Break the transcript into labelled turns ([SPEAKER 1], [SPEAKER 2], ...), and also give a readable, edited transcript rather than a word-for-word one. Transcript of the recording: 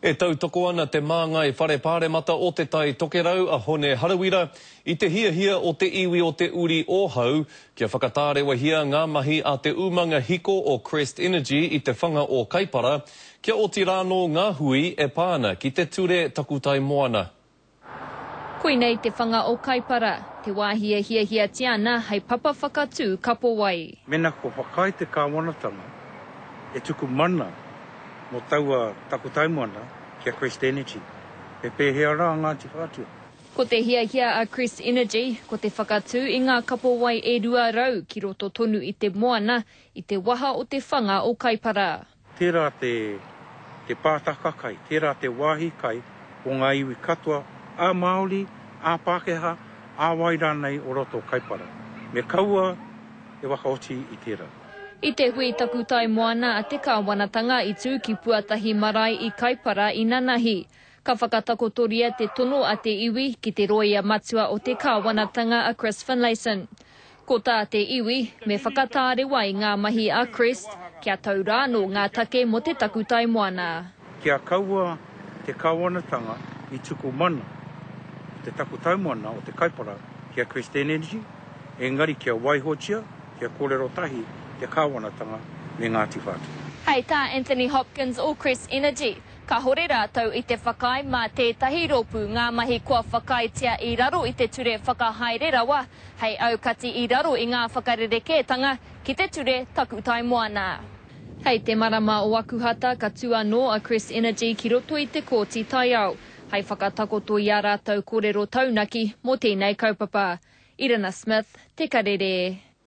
[SPEAKER 1] E tautoko ana te māngai Whare Pāremata o Te Tai Tokerau a Hone Harawira i te hiahia o te iwi o Te Uri o Hau kia whakatārewahia ngā mahi a te umanga hiko o Crest Energy i te whanga o Kaipara kia oti rānō ngā hui e pā ana ki te Ture Takutai Moana.
[SPEAKER 2] Koinei te whanga o Kaipara, te wāhi e hiahiatia ana hei papa whakatū kapowai.
[SPEAKER 3] Mena kua whakaae te Kāwanatanga e tuku mana mō taua takutaimoana ki a Crest Energy, me pēhea rā Ngāti Whātua?
[SPEAKER 2] Ko te hiahia a Crest Energy, ko te whakatū i ngā kapowai e 200 ki roto tonu i te moana, i te waha o te whanga o Kaipara.
[SPEAKER 3] Tērā te, te pātaka kai, tērā te wāhi kai o ngā iwi katoa, ā-Māori, ā-Pākehā, ā-wai rānei o roto o Kaipara. Me kaua e whakaoti i tērā.
[SPEAKER 2] I te hui takutai moana a te kāwanatanga i tū ki Puatahi Marae i Kaipara inanahi, ka whakatakotoria te tono a te iwi ki te rōia matua o te kāwanatanga a Chris Finlayson. Ko tā te iwi, me whakatārewa i ngā mahi a Crest kia tau rānō ngā take mō te takutai moana.
[SPEAKER 3] Kia kaua te kāwanatanga i tuku mana o te takutai moana o te Kaipara ki a Crest Energy, engari kia waihotia, kia kōrero tahi te kāwanatanga me Ngāti Whātua.
[SPEAKER 2] Hei tā Anthony Hopkins o Crest Energy, Kahore rātou i te whakaae mā tētahi rōpū ngā mahi kua whakaaetia i raro i te Ture Whakahaere Rawa hei aukati i raro i ngā whakarerekētanga ki te Ture Takutai Moana. Hei te marama o Akuhata ka tū anō a Crest Energy ki roto i te Kōti Taiao hei whakatakoto i ā rātou kōrero taunaki mō tēnei kaupapa. Irina Smith, Te Karere.